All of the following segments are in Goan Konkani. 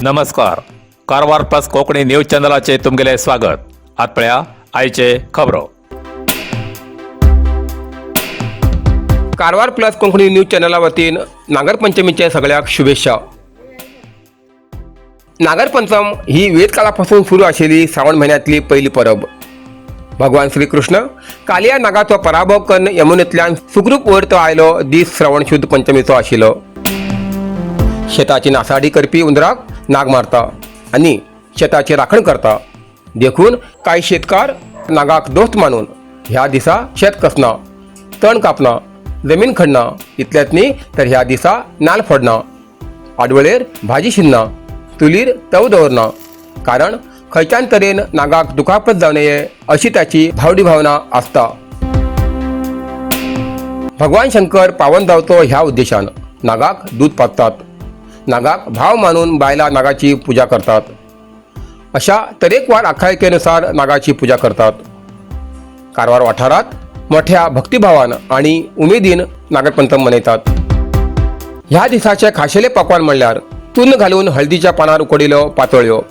नमस्कार, कारवार प्लस कोंकणी न्यूज चॅनलाचे तुमगेले स्वागत. आत पळया आयचे खबरो. कारवार प्लस कोंकणी न्यूज चॅनला वतीन नागरपंचमीच्या सगळ्याक शुभेच्छा. नागरपंचम ही वेदकाळापासून सुरू आशिल्ली श्रावण म्हयन्यांतली पयली परब. भगवान श्रीकृष्ण कालिया नागाचो पराभव करून यमुनेंतल्यान सुखरूप वयर तो आयलो दीस श्रावण शुद्ध पंचमीचो आशिल्लो. शेताची नासाडी करपी उंदराक नाग मारता आनी शेताची राखण करता, देखून कांय शेतकार नागाक दोस्त मानून ह्या दिसा शेत कसना, तण कापना, जमीन खणना, इतलेंच न्ही तर ह्या दिसा नाल फोडना, आडवळेर भाजी शिन्ना, चुलीर तव दवरना, कारण खंयच्यान तरेन नागाक दुखापत जावं नये अशी ताची भावडी भावना आसता. भगवान शंकर पावन जावचो ह्या उद्देशान नागाक दूद पाजतात. नागाक भाव मानून बायलां नागाची पुजा करतात. अशा तरेकवार आख्यायिकेनुसार नागाची पुजा करतात. कारवार वाठारात मोठ्या भक्तिभावान आणि उमेदीन नागरपंचम मनयतात. ह्या दिसाचे खाशेले पकवान म्हणल्यार चून घालून हळदीच्या पानार उकडिल्यो पातोळ्यो.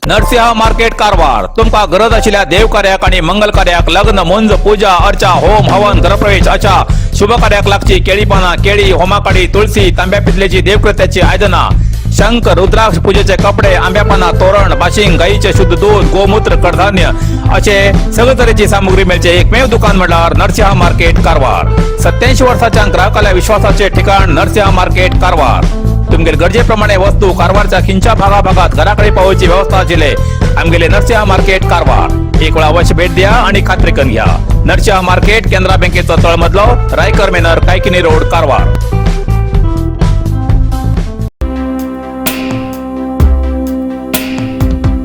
नरसिंह मार्केट कारवार. तुमकां गरज आशिल्ल्या देवकार्याक आणि मंगल कार्याक, लग्न, मुंज, पूजा अर्चा, होम हवन, घरप्रवेश अशा शुभ कार्याक लागची केळी पानां, केळी, होमाकाडी, तुळसी, तांब्या पितलेची देवकृत्याची आयदनां, शंख, रुद्राक्ष, पूजेचे कपडे, आंब्या पानां, तोरण, बाशिंग, गाईचे शुद्ध दूध, गोमूत्र, कडधान्य असे सगळे तरेची सामुग्री मेळचे एकमेव दुकान म्हळ्यार नरसिंह मार्केट कारवार. 87 वर्साच्या ग्राहकाल्या विश्वासाचे ठिकाण नरसिंह मार्केट कारवार. तुमगेले गरजेप्रमाणे वस्तू कारवारच्या खिंच्या भागाभागात घराकडे पावोवची व्यवस्था आशिल्ले आमगेले नरसिंह मार्केट कारवार. एक वेळा अवश्य भेट द्या आणि खात्री करून घ्या. नरसिंह मार्केट, केनरा बँकेचो तळमजलो, रायकर मेनर, कायकिनी रोड, कारवार.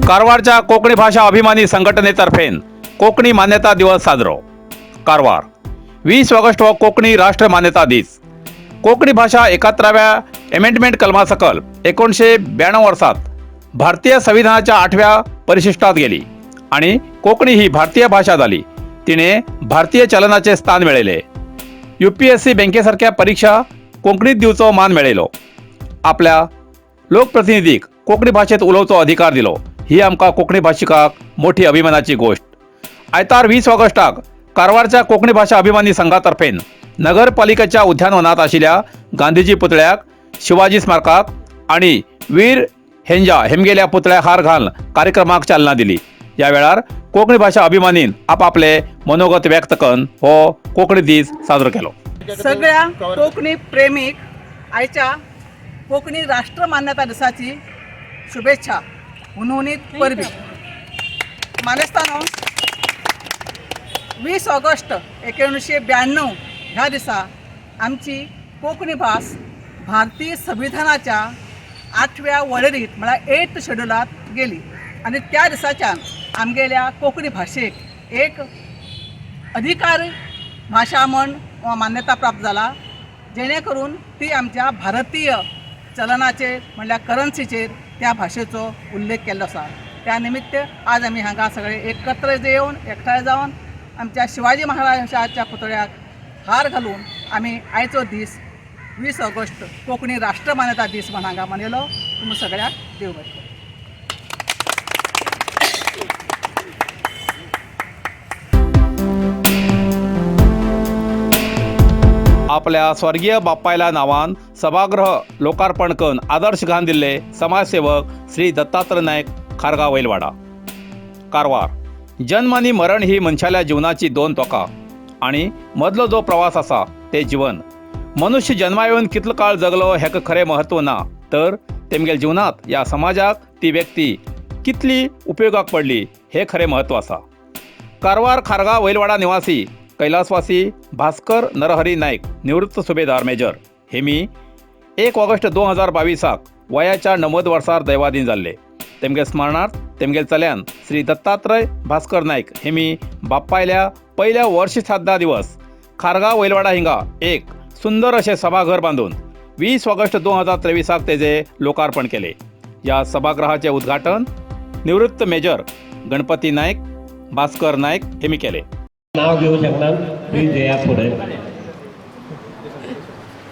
कारवारच्या कोकणी भाषा अभिमानी संघटनेतर्फे कोकणी मान्यता दिवस साजरो. कारवार, 20 ऑगस्ट हो कोकणी राष्ट्र मान्यता दीस. कोकणी भाषा 71व्या एमेंडमेंट कलमा सकल 1992 वर्सात भारतीय संविधानाच्या आठव्या परिशिष्टात गेली आणि कोकणी ही भारतीय भाषा झाली. तिने भारतीय चलनाचे स्थान मिळवले. यूपीएससी, बँकेसारख्या परीक्षा कोंकणीत दिवचो मान मेळयलो. आपल्या लोकप्रतिनिधीक कोंकणी भाशेत उलोवचो अधिकार दिलो. ही आमकां कोंकणी भाशिकाक मोठी अभिमानाची गोष्ट. आयतार 20 ऑगस्टाक कारवारच्या कोंकणी भाषा अभिमानी संघातर्फेन नगरपालिकेच्या उद्यानवनात आशिल्ल्या गांधीजी पुतळ्याक, शिवाजी स्मारकाक आणि वीर हेंजा हेमगेल्या पुतळ्याक हार घालून कार्यक्रमाक चालना दिली. या वेळार कोंकणी भाषा अभिमानीन आपापले मनोगत व्यक्त करून हो कोंकणी दीस साजरो केलो. सगळ्या कोंकणी प्रेमीक आयच्या कोंकणी राष्ट्र मान्यता दिसाची शुभेच्छा, हुनहुनीत परबी. मानेस्तानो, 20 ऑगस्ट 1992 ह्या दिसा आमची कोंकणी भास भारतीय संविधानाच्या आठव्या वळेरीत म्हळ्यार एट्थ शेड्युलात गेली आनी त्या दिसाच्यान आमगेल्या कोंकणी भाशेक एक अधिकार भाशा म्हण मान्यता प्राप्त जाला, जेणे करून ती आमच्या भारतीय चलनाचेर म्हणल्यार करन्सीचेर त्या भाशेचो उल्लेख केल्लो आसा. त्या निमित्त आज आमी हांगा सगळे एकत्र येवन, एकठांय जावन आमच्या शिवाजी महाराजाच्या पुतळ्याक हार घालून आमी आयचो दीस 20 ऑगस्ट कोंकणी राष्ट्र मान्यता दीस म्हण हांगा मनयलो. तुमी सगळ्याक देव बरें करूं. आपल्या स्वर्गीय बापायला नांवान सभागृह लोकार्पण करून आदर्श घाण दिल्ले समाजसेवक श्री दत्तात्रय नायक, खारगांव वैलवाडा, कारवार. जन्म आनी मरण ही मनशाल्या जिवनाची दोन तोकां आनी मदलो जो प्रवास आसा ते जीवन. मनुष्य जन्मा येवन कितलो काळ जगलो हेका खरें महत्व ना, तर तेमगेल्या जिवनांत ह्या समाजाक ती व्यक्ती कितली उपयोगाक पडली हें खरें महत्व आसा. कारवार खारगांव वैलवाडा निवासी कैलासवासी भास्कर नरहरी नायक, निवृत्त सुभेदार मेजर, हेमी 1 ऑगस्ट 2022 वयाच्या 90 वर्सार दैवाधीन जाल्ले. तेमगे स्मरणार्थ तेमगेल चल्यान श्री दत्तात्रय भास्कर नायक हेमी बापायल्या पहिल्या वर्षश्राद्धा दिवस खारगांव वैलवाडा हिंगा एक सुंदर अशें सभाघर बांदून 20 ऑगस्ट 2023 तेजे लोकार्पण केले. या सभागृहाचे उद्घाटन निवृत्त मेजर गणपती नायक, भास्कर नायक हेमी केले. नाव घेऊ शकना, प्लीज येया फुडें.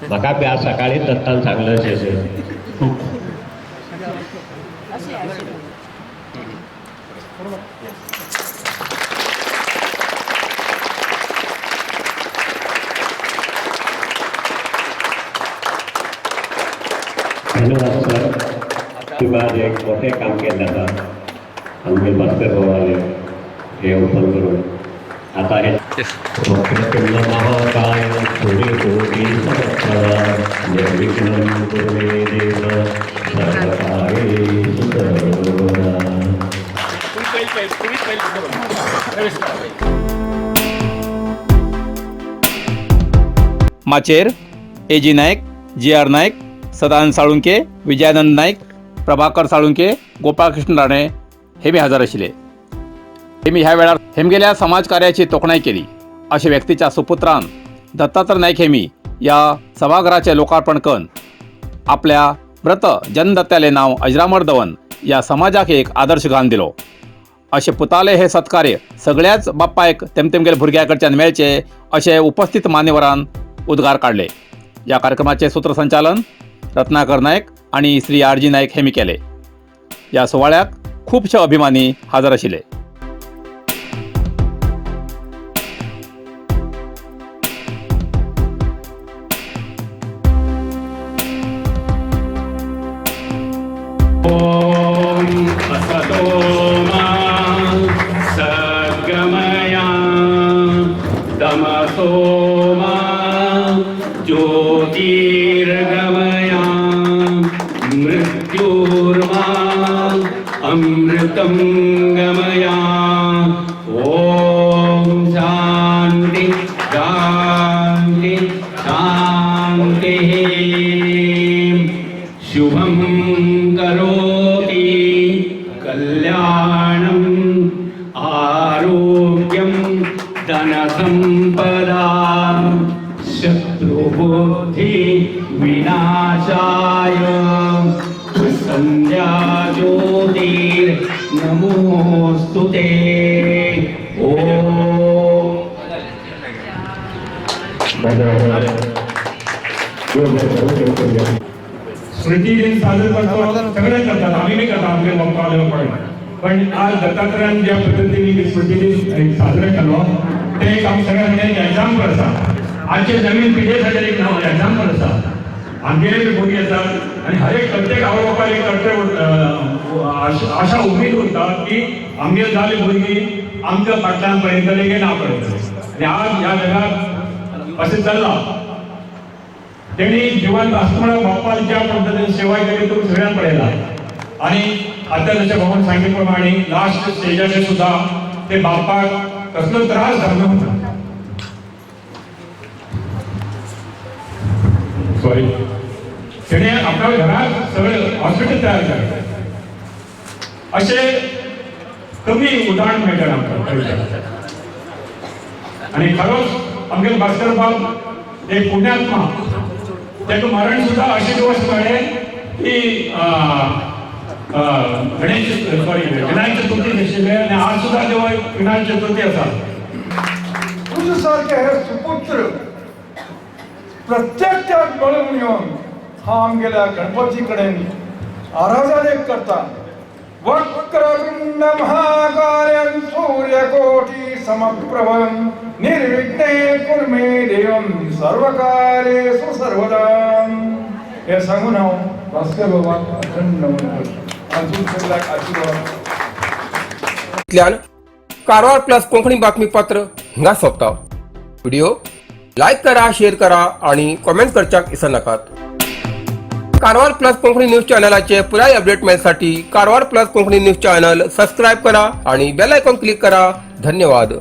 म्हाका बी आज सकाळी दत्तान सांगलें अशें. धन्यवाद सर. तुमी आज एक मोठें काम केल्लें आसा. आमगे भास्कर भावालें हें ओपन करून आतां हें. वक्रतुंड महाकाय सूर्यकोटि समप्रभा, निर्विघ्नं कुरु मे देव, सर्वकार्येषु सर्वदा. माचेर ए जी नायक, जी आर नायक, सदानंद साळुंके, विजयानंद नायक, प्रभाकर साळुंके, गोपाळकृष्ण राणे हे बी हजर आशिल्ले. हेमी ह्या वेळार हेमगेल्या समाजकार्याची तोखणाय केली. अशे व्यक्तीच्या सुपुत्रान दत्तात्रय नायक हेमी या सभाघराचे लोकार्पण करून आपल्या मृत जनदत्त्याले नाव अजरामर दवन या समाजाक एक आदर्श घालून दिलो. अशे पुताले हे सत्कार्य सगळ्याच बापायक तेमतेमगेले भुरग्या कडच्यान मेळचे अशे उपस्थित मान्यवरान उद्गार काडले. या कार्यक्रमाचे सूत्रसंचालन रत्नाकर नायक आणि Shri R G Naik Hemy केले. या सुवाळ्याक खुबशे अभिमानी हजर आशिल्ले. ॐ असतो मा सद्गमया, तमसो मा ज्योतिर्गमया, मृत्युर्मा अमृतं गमया. ॐ शान्ति शान्ति शान्तिः. शुभं करोति कल्याणम्, आरोग्यं, धनसम्पदा, शत्रुबुद्धि विनाशाय सन्ध्या ज्योतिर्नमोऽस्तु ते. ॐ. धन्यवाद. स्मृती दिन साजरे करतो, सगळे करतात, आम्ही बी करता आमचे बाप्पा. पण पण आज दत्तात्रयान ज्या पद्दतीने स्मृती दिन साजरे केलो ते एक आम सगळ्यांक एक एग्जाम्पल आसा. आजचे नवीन पिढये खातीर एक एग्जाम्पल आसा. आमगेले बी भुरगीं आसात आनी हर एक प्रत्येक आवय बापायक एक कर्तव्य, आशा, उमेद उरता की आमगेर जाली भुरगीं आमच्या फाटल्यान पळयतले की ना पळयतले. आनी आज ह्या जगात अशें चल्लां. त्यांनी जिवंत आसतना बाप्पान ज्या पद्दतीन सेवा केली तो सगळ्यांक पळयला आणि आता जशें भावान सांगितले प्रमाणे लास्ट स्टेजाचेर सुद्धा ते बाप्पाक कसलो त्रास जालो नव्हता. सॉरी, त्याने आपल्या घरात सगळे हॉस्पिटल तयार केले. असे कमी उदाहरण मेळटा आमकां. आणि खरोच आमगे भास्कर बाब एक पुण्यात्मा. ताका मरण सुद्धा अशे दिवस मेळ्ळे की अं, अं, गणेश, सॉरी, विनायक चतुर्थी आशिल्ले आनी आज सुद्धा देव विनायक चतुर्थी आसा. तुझ सारखे हे सुपुत्र प्रत्येक त्याक मेळून येवन हांव आमगेल्या गणपती कडेन आराधनेक करता. वक्रतुंड महाकायं सूर्यकोटि समप्रभं निर्विघ्ने कुरु मे देवं सर्वकार्येषु सर्वदा. हे सांगून हांव भास्कर बाबाक अखंड नमन करता आनी सगळ्याक आशिर्वाद. इतल्यान कारवार प्लस कोंकणी बातमीपत्र हिंगा सोंपता. व्हिडिओ लायक करा, शेअर करा आणि कॉमेंट करच्याक विसरनाकात. कारवार प्लस कोंकणी न्यूज चॅनलाचे पुराय अपडेट मेळसाठी Karwar plus Konkani news channel subscribe करा आणि बेल आयकॉन क्लिक करा. धन्यवाद.